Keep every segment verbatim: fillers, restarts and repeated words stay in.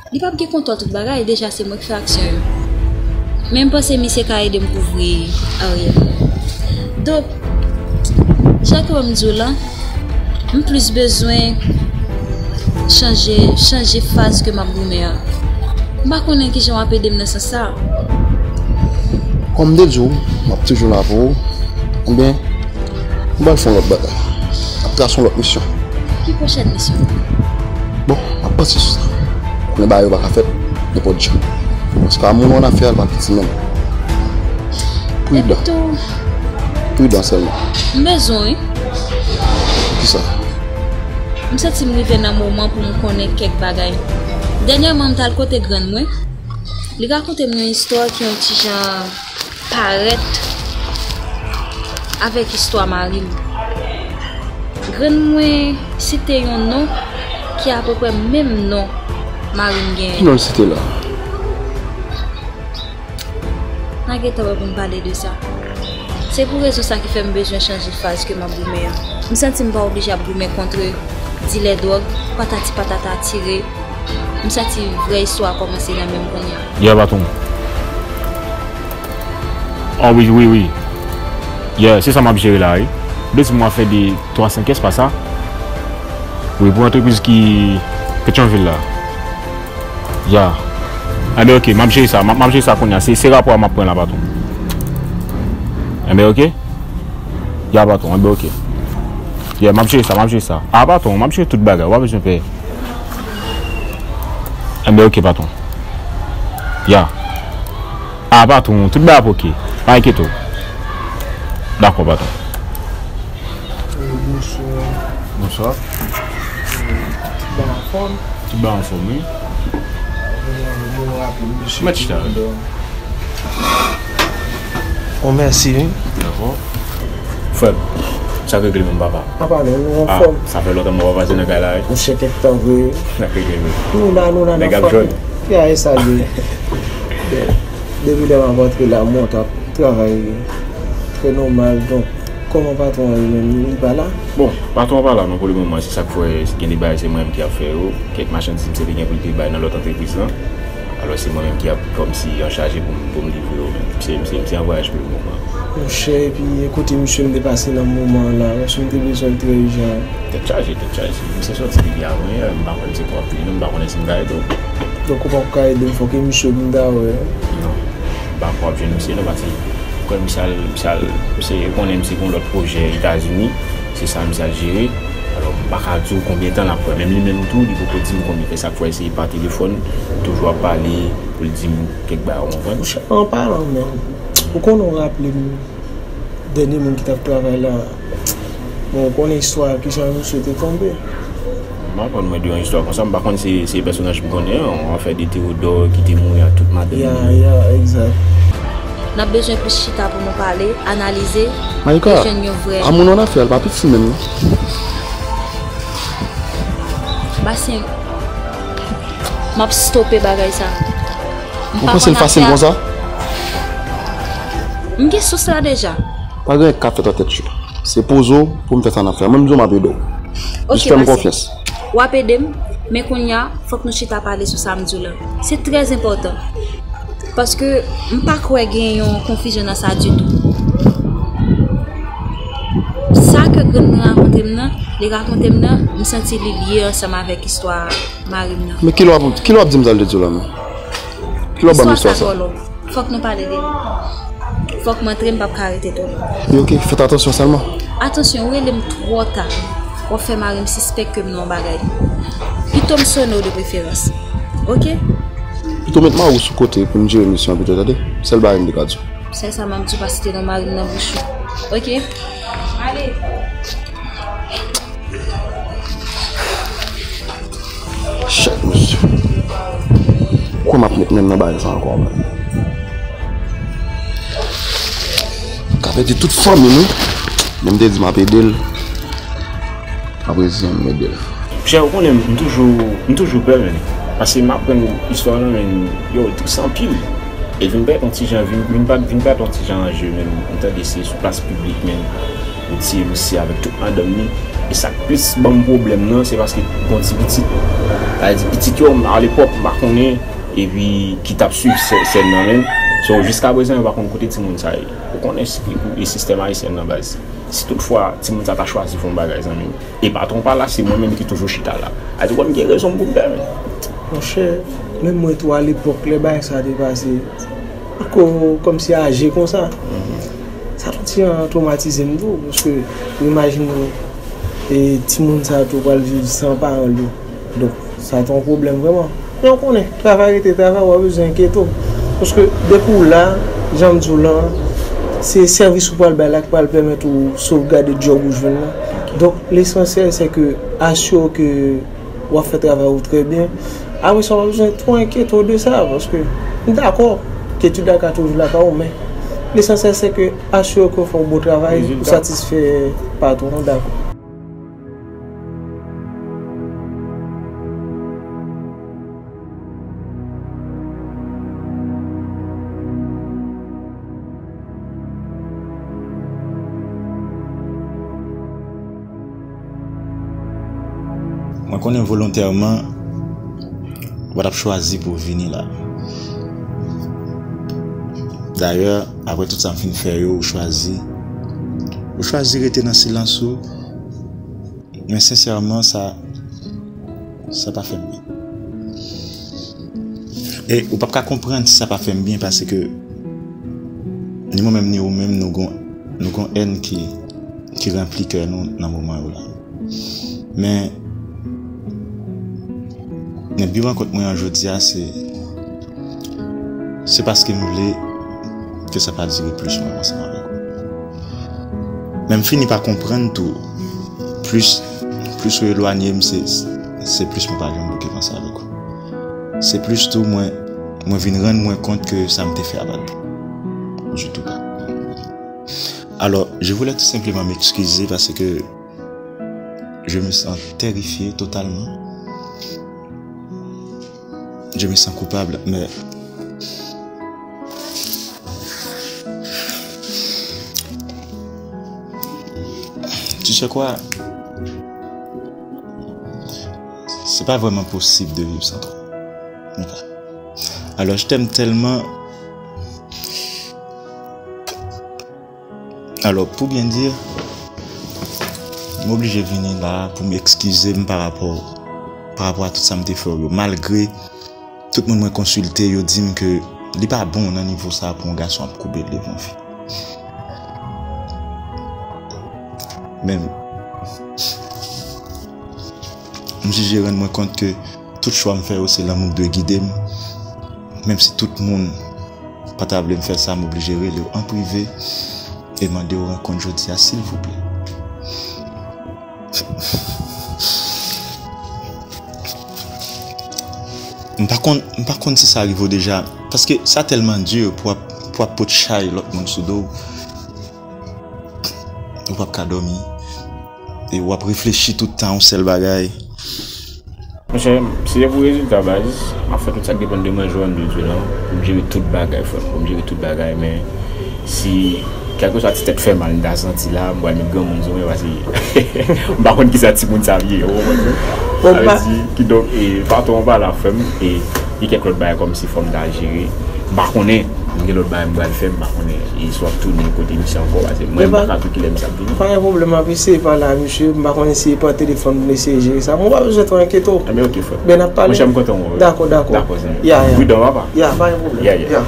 Li p ap gen kontwòl tout bagay, deja se mwen k fè aksyon yo. Men m panse misye ka ede m kouvri aryè m. Donk, jan ke m di w lan, m plis bezwen chanje, chanje faz ke m ap goumen an. M pa konnen kijan w ap ede m nan sans sa. Kòm m te di w, m ap toujou la pou ou. Ebyen, m pral fè yon lòt bagay. M ap trase yon lòt misyon. Ki pwochèn misyon? Bon, m ap panse sou sa. Konnen bagay yo pa ka fèt nenpòt jan. Paske a moun w annafè a, l pa piti menm. Pridan. Epi tou, pridan sèlman. M bezwen, wi. Poukisa? M santi m rive nan moman pou m konnen kèk bagay. Dènyèman, m t al kote grann mwen. Li rakonte m yon istwa ki yon ti jan parèt avèk istwa mari m. Grann mwen site yon non ki apeprè menm non mari m genyen. Ki non l site la? N a gentan wè pou n pale de sa. Se pou rezon sa ki fè m bezwen chanje faz ke m ap goumen an. M santi m pa oblije ap goumen kont dilè dwòg, patati patata tire. M santi vrè istwa a kòmanse nan men m kounye a. Yeah, patwon. Oh, wi, wi, wi. Yeah, se sa m ap jere la, wi. Bezwen mwen fè de twa senk kès pa sa. Wi, pou antrepriz ki Petyonvil la. Ya. Enben, oke, m ap jere sa. M ap, m ap jere sa kounye a. Se, se rapò a m ap pran la, patwon. Enben, oke. Ya, patwon. Enben, oke. Ya, m ap jere sa, m ap jere sa. A, patwon, m ap jere tout bagay. Ou pa bezwen pè. Enben, oke, patwon. Ya. A, patwon, tout bagay ap oke. Pa enkyete w. Dakò, patwon. Wi, bonswa. Bonswa. Tout bagay anfòm? Tout bagay anfòm, wi. Mwen raple, mesye. Mèt chita. Bon, mèsi, wi. Dakò. Frè m, sa k regle menm, papa? Papa, nou, nou anfòm. Ah, sa fè lontan mwen pa pase nan kay la, wi. Misye kèk tan vre. Sa k regle menm? Nou la, nou la, nèg ap jwenn. Ya, e sa l ye. Depi lè m ap antre la, mwen t ap travay trè nòmal, donk, kòman patwon an li menm, li pa la? Bon, patwon an pa la non pou le moman, se sa k fè gen de bagay se mwen menm ki ap fè yo. Kèk machandiz misye te gen pou l te bay nan lòt antrepriz lan. Alò, se mwen menm ki ap kòmsi an chaje pou m, pou m livre yo menm. Misye, misye, misye an vwayaj pou le moman. Monchè, epi ekoute misye m te pase nan moman an la, paske m te bezwen l trè ijan. Tèt chaje, tèt chaje. Misye sòti depi avanyè, m pa kwè misye pral vini non, m pa konnen si m ka ede w. Donk ou pap ka ede m, fòk e misye pou m ta wè. Non, m pa kwè w ap jwenn misye non, paske m kwè misye al, misye al, misye konnen misye gen yon lòt pwojè Etazini, se sa misye al jere. Alò, m pa ka di w konbyen tan l ap pran. Menm li menm tou, li poko di m konbyen. Se sa k fè eseye pa telefòn, toujou ap pale pou l di m kèk bagay, ou konprann? Monchè, an palan menm, ou konnen w raple m. Dènye moun ki t ap travay la, bon, ou konnen istwa a, kijan misye te tonbe. M pa konn mwen de yon istwa konsa, m pa konn se, se pèsonaj m konnen an, afè de Teyodò ki te mouri ak tout madanm li. Ya, ya, egzak. N ap bezwen plis chita pou nou pale, analize, e jwenn yon vrè. Maïka, a moun w annafè a, l pa piti menm non. Basyen, m ap stope bagay sa. Ou panse l fasil konsa? M gen sous la deja. Pa gen anyen k ka fèt an tèt yo. Se poze w pou m fè sa n ap fè a. Mwen, m di w m ap ede w. Jis fè m konfyans. W ap ede m, men kounye a, fòk nou chita pale sou sa m di w la. Se trè enpòtan. Paske m pa kwè gen yon konfizyon nan sa ditou. Sa ke grann nan rakonte m nan, li rakonte m nan, m santi li lye ansanm avèk istwa mari m nan. Men kilè w ap, kilè w ap di m sa l te di w la menm? Kilè w ap ban m istwa sa? Istwa sa twò long. Fòk nou pale de li. Fòk m antre, m p ap ka rete twòp. Wi, oke, fèt atansyon sèlman. Atansyon, ou rele m twò ta. W ap fè mari m sispèk ke m nan yon bagay. Pito m sonnen w de preferans. Oke? Pito met mari w sou kote pou n jere misyon an pito, tande? Sèl bagay m te ka di w. Sèl sa m ap di w, pa site non mari m nan bouch ou. Oke? Ale. Shit, mesye. Kwè m ap met men m nan bagay sa ankò, man. Ka pèdi tout fanmi m, wi. Men m te di m ap ede l. Apre zi an, m ede l. Chè, ou konnen, m toujou, m toujou pè, men. Paske m aprann istwa lan, men, yo, tris anpil. E vin parèt yon ti jan, vin, vin pa, vin parèt yon ti jan anje, men. M tande se sou plas piblik, men. Ou tiye misye avèk tout madanm li. E sa k plis ban m pwoblèm nan, se paske gon ti pitit, sa vle di pitit yo, alepòk, m pa konnen, epi ki t ap swiv sè-, sèn nan menm. So, jiskaprezan, yo pa konn kote timoun sa ye. Ou konnen si-, e sistèm ayisyen nan baz. Si toutfwa, timoun sa ta chwazi fè yon bagay, zanmi m, e patwon pa la, se mwen menm ki toujou chita la. Sa vle di, ou konn gen rezon pou m pè, men. Monchè, menm mwen tou, alepòk, lè bagay sa te pase, ko-, kòmsi aje konsa. Sa t yon ti jan twomatize m tou, paske ou imajine w, e timoun sa tou pral viv san paran l yo. Donk, sa t yon pwoblèm vrèman. Men w konnen, travay rete travay, w pa bezwen enkyete w. Paske depi w la, jan m di w lan, se sèvis ou pral bay la ki pral pèmèt ou sovgade djòb ou jwenn lan. Donk, lesansyèl, se ke asire w ke w ap fè travay ou trè byen. Apre sa, w pa bezwen twò enkyete w de sa, paske m dakò ke etid la ka toujou lakay ou, men lesansyèl se ke asire ke w fè yon bon travay pou satisfè patwon w, dakò. Mwen konnen volontèman, ou pa t ap chwazi pou w vini la. Dayè, apre tout sa m fin fè yo, ou chwazi, ou chwazi rete nan silans ou. Men sensèman, sa, sa pa fè m byen. E ou p ap ka konprann si sa pa fè m byen, paske ni mwen menm, ni ou menm, nou gon, nou gon èn ki, ki ranpli kè nou nan moman yo la. Men, men bi rankont mwen an jodi a, se, se paske m vle ke sa pa dire plis mwen ansanm avèk ou. Men m fini pa konprann tou, plis, plis ou elwanye m, se, se plis mwen pa janm bouke panse avèk ou. Se plis tou mwen, mwen vin rann mwen kont ke sa m te fè a pa t bon. Du tout pas. Alors, je voulais tout simplement m'excuser parce que je me sens terrifié totalement. Je me sens coupable, mais tu sais quoi? C'est pas vraiment possible de vivre sans toi. Ok. Alors, je t'aime tellement. Alò, pou byen di, m oblije vini la pou m ekskize m pa rapò, pa rapò a tout sa m te fè w yo. Malgre tout moun mwen konsilte, yo di m ke li pa bon nan nivo sa pou yon gason ap koube l devan yon fi. Men, m jije rann mwen kont ke tout chwa m fè yo, se lanmou k dwe gide m. Menm si tout moun pa ta vle m fè sa, m oblije rele w an prive e mande w rankont jodi a, silvouplè. M pa konn, m pa konn si sa rive w deja, paske sa tèlman di pou w ap, pou w ap pot chay lòt moun sou do w. Ou p ap ka dòmi. E w ap reflechi tout tan yon sèl bagay. Monchè, si se pou rezilta, baz, m ap fè tout sa k depann de mwen, jan w di w lan, pou m jere tout bagay, frè m, pou m jere tout bagay, men si kèlkeswa ti tèt fè mal m ta santi la, m pral met granmoun sou mwen, paske m pa konn kisa timoun sa ap ye, ou konprann mwen? Bon, sa vle di, kidonk, e, patwon an pa la, frè m, e gen kèk lòt bagay kòmsi fò m ta jere. M pa konnen, m gen lòt bagay m pral fè, m pa konnen. E si w ap tounen kote misye ankò, paske mwen, m pa ka tou kilè misye ap vini. Pa gen pwoblèm, m ap eseye pale a misye, m pa konnen si se pa telefòn pou n eseye jere sa. Mwen pa bezwen twò enkyete w. Enben, ok, frè. Ben, n ap pale. Monchè, m kontan wè w. Dakò, dakò. Dakò, zanmi. Ya, ya. Pridan, papa. Ya, pa gen pwoblèm. Ya, ya. Ya.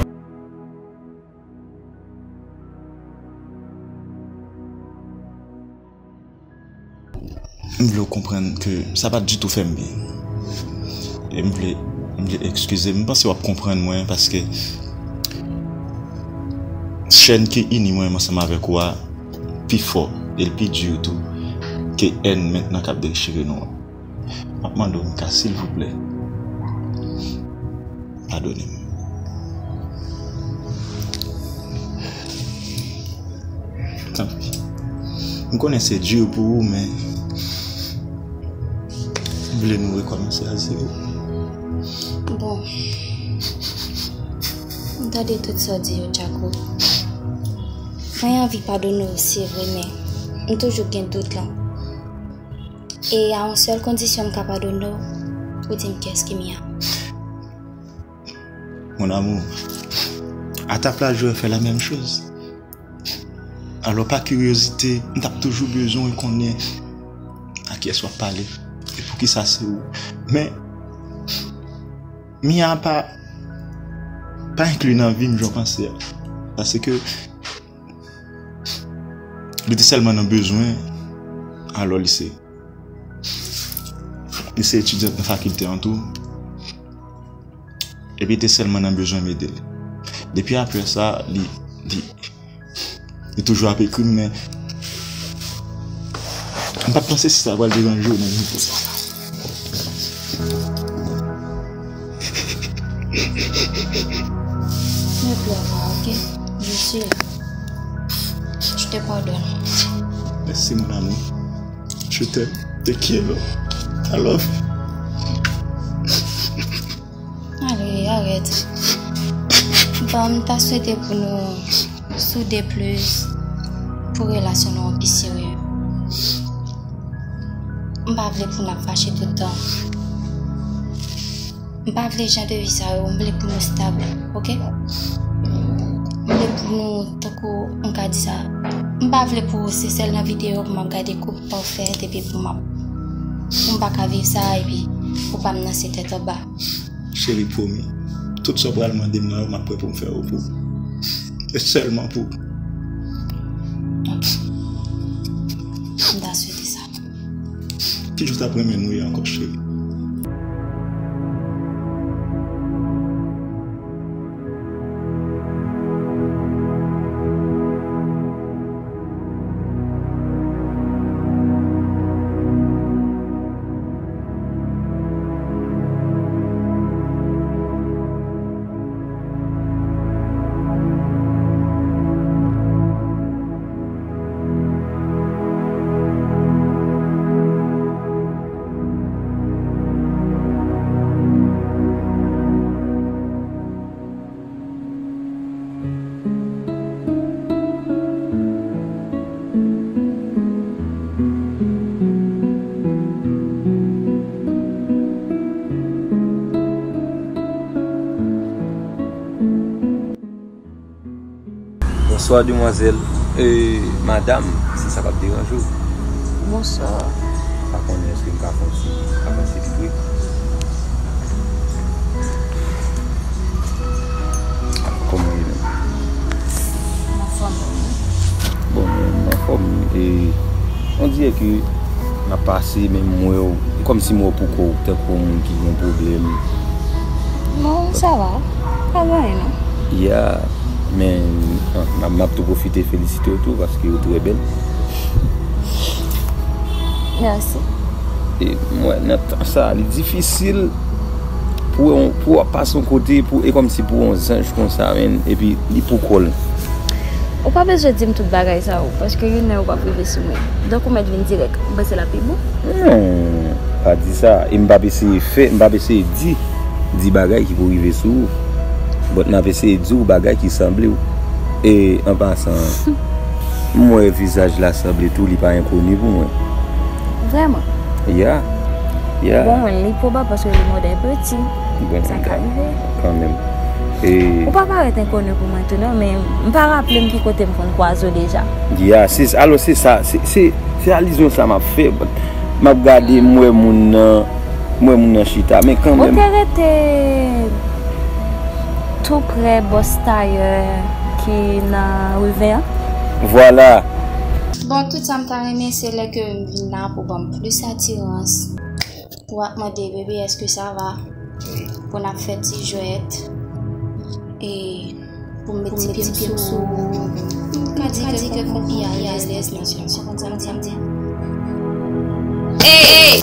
M vle w konprann ke sa pa t ditou fè m byen. E m vle, m vle ekskize m. M panse w ap konprann mwen, paske chèn ki ini mwen menm ansanm avèk ou a pi fò e l pi di tou ke èn mentnan k ap dechire nou an. M ap mande w, Mika, silvouplè, padone m. Tanpri. M konnen se di pou ou, men m vle nou rekòmanse a zewo. Bon. M tande tout sa w di yo, Djako. Mwen anvi padone w, se vre, men m toujou gen dout lan. E a yon sèl kondisyon m ka padone w, ou di m kiyès ki Mia. Mon amour, à ta place, j'aurais fait la même chose. Alò, pa kiryozite, m t ap toujou bezwen konnen a kiyès w ap pale e poukisa se ou. Men, Mia pa, pa enkli nan vi m jan w panse a. Paske li te sèlman nan bezwen, alò li se, li se etidyant nan fakilte an tou. Epi te sèlman nan bezwen m ede l. Depi apre sa, li, li, li toujou ap ekri m, men m pa t panse si sa pral deranje w nan nivo sa. Ne pleure pas, ok? Je suis là. Je te pardonne. Merci, mon amour. Je t'aime. Te quiero. I love you. Ale, arèt. Bon, m ta swete pou nou soude plis, pou relasyon nou an pi serye. M pa vle pou n ap fache tout tan. M pa vle jan de vi sa yo, m vle pou nou stab, ok? M vle pou nou, tankou m ka di sa, m pa vle pou se sèl nan videyo pou m ap gade koup pafè epi pou m ap, pou m pa ka viv sa epi pou pa m nan se tèt anba. Cheri, pwomi, tout sa w pral mande m nan yo, m ap prè pou m fè yo pou ou. E sèlman pou ou. M ta swete sa. Ki jan w t ap renmen nou ye ankò, cheri? Bonswa, demwazèl. E, madanm, si sa p ap deranje w. Bonswa. M pa konnen èske m ka fè yon ti apranti pi pre. Kòman w ye menm? M anfòm. Bon, mwen, m anfòm. E, on dirè ke m ap pase, men m wè w, e kòmsi m wè w pou kò w, tankou yon moun ki gen pwoblèm. Non, sa va. Pa gen anyen, non. Ya, men, ah, m ap, m ap tou pwofite felisite w tou, paske w trè bèl. Mèsi. E, m wè, nan tan sa, li difisil pou w, pou w ap pase yon kote, pou, e kòmsi pou yon zanj konsa, menm, epi li pou kò l. Ou pa bezwen di m tout bagay sa yo, paske youn nan yo p ap rive sou mwen. Donk, ou mèt vin dirèk. Ou panse l ap pi bon? Non, pa di sa. E m p ap eseye fè, m p ap eseye di, di bagay ki pou rive sou ou. But m ap eseye di w bagay ki sanble w. E, an pasan, m wè vizaj la sanble tou, li pa enkoni pou mwen. Vrèman? Ya. Ya. Bon, li pwobab paske le monde est petit. Bon, sa ka rive. Kanmenm. E ou pa parèt enkoni pou mwen tou non, men m pa raple m ki kote m konn kwaze w deja. Ya, se, alò se sa, se, se, se alizyon sa m ap fè. M ap gade, m wè moun nan, m wè moun nan chita, men kanmenm. Ou te rete tou prè bòs tayè ki nan ri ven an? Vwala. Bon, tout sa m ta renmen, se lè ke m vin la pou ban m plis atirans. Pou w ap mande, bebe, èske sa va? Pou n ap fè ti jwèt. E pou m met ti pye m sou ou. M ka di ke fè w pi alèz nan sèks. Ou konprann sa m di? Ey, ey!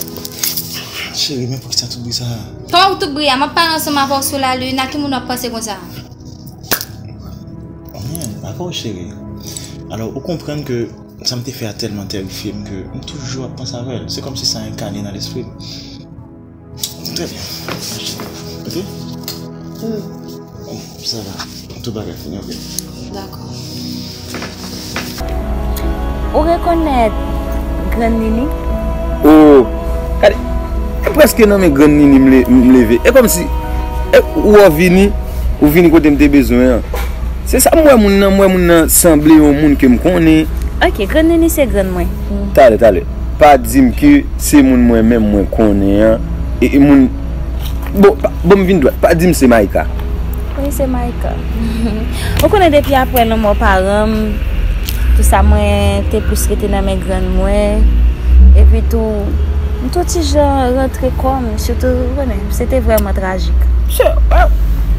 Cheri, men poukisa tout bri sa a? Kòman pou tout bri a? M ap pale ansanm avè w sou lalin, a ki moun w ap panse konsa? Anyen, apa w cheri? Alò, ou konprann ke sa m te fè a tèlman tèrifye m ke m toujou ap panse avè l. Se kòmsi sa enkane nan lespri m. Trè byen. Ok? Sa va. Tout bagay fini, ok? Dakò. Ou rekonèt Grann Nini? Oh, gade, e prèske nan men grann Nini m le- m leve. E kòmsi, e, ou wè w vini, ou vini kote m te bezwen an. Se sa m wè moun nan, m wè moun nan sanble yon moun ke m konnen. Ok, grann Nini se grann mwen. Talè, talè. Pa di m ke se moun mwen menm mwen konnen an. E, e moun, bon, pa- bon, m vin dwat. Pa di m se Maïka. Wi, se Maïka. Ou konnen depi apre lanmò paran m, tou sa mwen te plis rete nan men grann mwen. Epi tou, m tou ti jan rantre kò m, sitou, ou konnen, se te vrèman trajik. Chè, pa,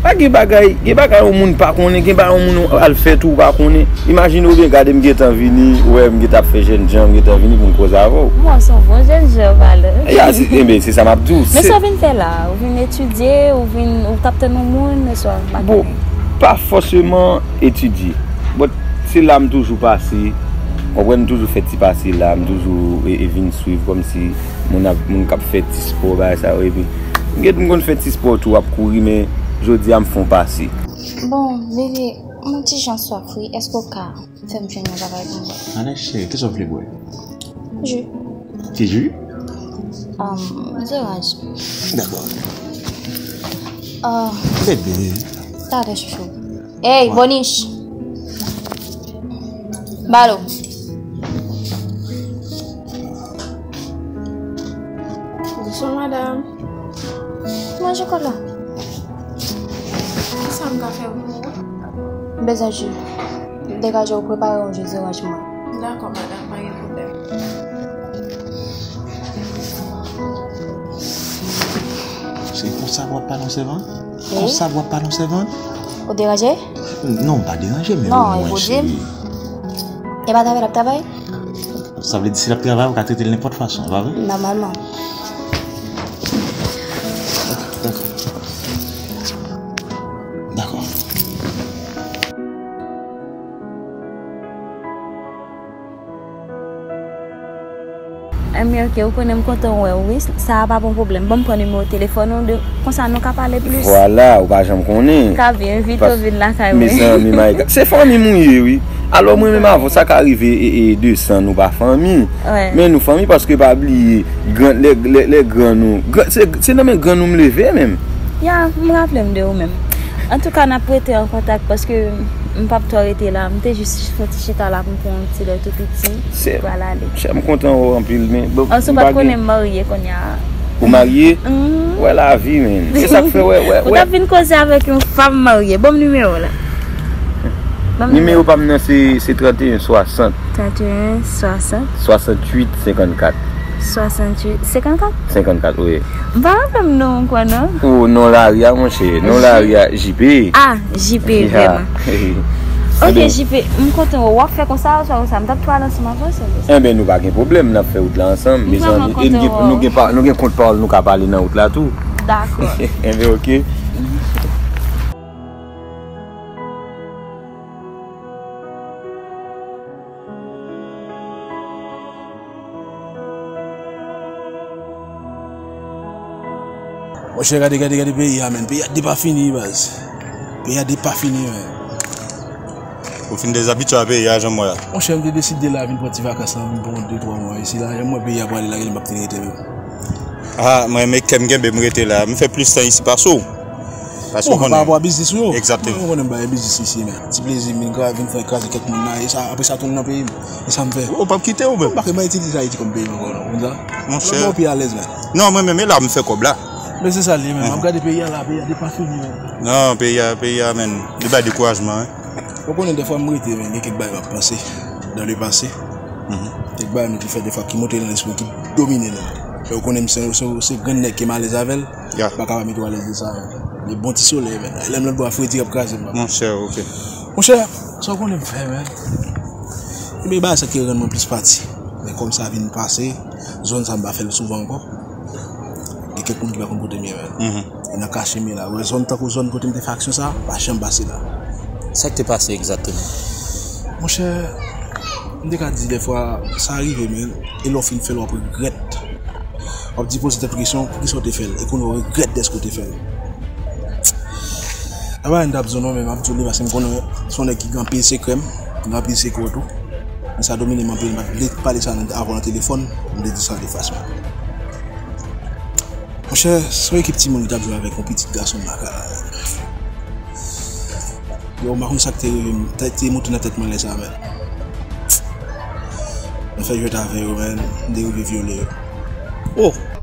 pa gen bagay, gen bagay yon moun pa konnen, gen bagay yon moun al fè tou ou pa konnen. Imajine w byen gade m gentan vini, ou wè m gentan ap fè jènjan, m gentan vini pou m koze avè w. Bon, se yon bon jènjan, valè. Ya, se, enben, se sa m ap di w. Men se sa w vin fè la, ou vin etidye, ou vin, ou t ap tann yon moun, oswa pa konnen? Bon, pa fòseman etidye. But se la m toujou pase, konprann, m toujou fè ti pase la, m toujou e, e vin swiv kòmsi moun ap, moun k ap fè ti spò, bagay sa yo, epi m gen, m konn fè ti spò tou, ap kouri, men jodi a m fè yon pase. Bon, bebe, m ti jan swaf wi, èske w ka fè m jwenn yon bagay pou m bwè? Anè cheri, kisa w vle bwè? Ji. Ki ji? Um, zoraj. Dakò. Ah, bebe. Talè, chouchou. Ey, Boniche. Balo. Bonswa, madanm. Manje kola. Kisa m ka fè pou ou? M bezwen ji. Degaje w prepare yon ji zoraj mwen. Dakò, madanm, pa gen pwoblèm. Se konsa w ap pale yon sèvant? Wi. Konsa w ap pale yon sèvant? Ou deranje? Non, m pa deranje, men omwen, cheri. E pa travay l ap travay? Sa vle di, si l ap travay, ou ka trete l nenpòt fason, pa vre? Nòmalman. Ok, dakò. Dakò. Enben, ok, ou konnen m kontan wè w, wi. Sa a pa bon pwoblèm. Ban m pran nimewo telefòn ou, de, konsa nou ka pale plis. Vwala, ou pa janm konnen. Ka byen, envite w vin lakay mwen. Mezanmi, Maïka. Se fanmi m ou ye, wi. Alò, mwen menm avè w, sa ka rive, e, e, de san, nou pa fanmi. Wi. Men nou fanmi paske pa bliye, gran, lè, lè, lè gran nou, gran, se, se nan men gran nou m leve menm. Ya, m raple m de ou menm. Antouka, n ap rete an kontak paske m p ap twò rete la. M te jis fè yon ti chita la pou m pran yon ti lè tou piti, m pral ale. Chè, m kontan wè w anpil, men bon, an sou pa t konnen m marye kounye a. Ou marye? Mm. Wè lavi, men. Se sa k fè, wè, wè, wè. Ou t ap vin koze avèk yon fanm marye. Ban m nimewo w la. Ban m nimewo w. Nimewo pa m nan se, se trannteyen swasant. Trannteyen swasant. Swasanntuit senkannkat. Swasanntuit senkannkat? Senkannkat, wi. M pa raple m non, m kwè non. O, non lari a, monchè. Non lari a, J P. Ah, J P, vrèman. Ok, J P, m kontan wè w. W ap fè konsa, oswa konsa, m t ap twò al ansanm avè w, se vre. Enben, nou pa gen pwoblèm, n ap fè wout la ansanm. M vrèman kontan wè w. E n gen, nou gen pa, nou gen kont pawòl nou ka pale nan wout la tou. Dakò. Enben, ok. Monchè, gade, gade, gade peyi a, menn. Peyi a depafini, baz. Peyi a depafini, menn. Ou fin dezabitye a peyi a, jan m wè a. Monchè, m te deside la vin pran ti vakans lan, vin pran de, twa mwa isi la. Jan m wè peyi a prale la, genlè m p ap fin rete menm. Ah, mwen, men kè m kenbe m rete la. M fè plis tan isi pase w. Paske ou konnen. Bon, pa rapò a biznis ou yo. Egzakteman. Mwen konnen m pa gen biznis isi, men ti plezi m vin, vin fè kraze kèk moun la, e sa, apre sa tounen nan peyi m. E sa m fè. Ou p ap kite ou menm? M pa ka, m pa itilize Ayiti kòm peyi m ankò non, ou konn sa? Monchè. Lòt bò pi alèz, men. Non, mwen menm, e la m fè kòb la. Men se sa l ye, men m ap gade peyi a la, peyi a depafini, men. Non, peyi a, peyi a, men, li bay dekourajman, wi. Ou konnen dèfwa m rete, men gen kèk bagay m ap panse dans le passé. Kèk bagay nou te fè dèfwa ki monte nan lespri m, ki domine nou. E ou konnen m se, se, se grenn nèg ke m alèz avè l. Ya. M pa ka pa mete w alèz de sa. Li bon ti solèy, men. Lè m lòt bò a fredi ap kraze m, papa. Monchè, ok. Monchè, sa w konnen m fè, men. Ebyen, bagay sa ki rann mwen plis pati. Men kòm sa vin pase, zòn sa m pa fè l souvan ankò. Gen kèk moun ki pa konn kote m ye, men. E nan kache m ye la. Ou wè zòn tankou zòn kote m te fè aksyon sa, pa janm pase la. Sa k te pase egzakteman? Monchè, m te ka di dèfwa, sa rive, men. E lè w fin fè l, w ap regrèt. W ap di, poze tèt ou kesyon, poukisa w te fè l? E kounye a w regrèt dèske w te fè l. Apa m t ap di w non, men m ap di w li paske m konnen se yon nèg ki gen anpil sekrè m, gen anpil sekrè w tou. Sa domine m anpil, m pa t vle pale sa nan, avè w nan telefòn, m te di sa de fas, man. Monchè, se yon ekip timoun ki t ap jwe avèk yon pitit gason nan kay la, man. Yo, m pa konn sa k te rive m, te, te monte nan tèt mwen lè sa, man. Mwen fè jwèt avè yo, man, m te rive vyole yo. Oh!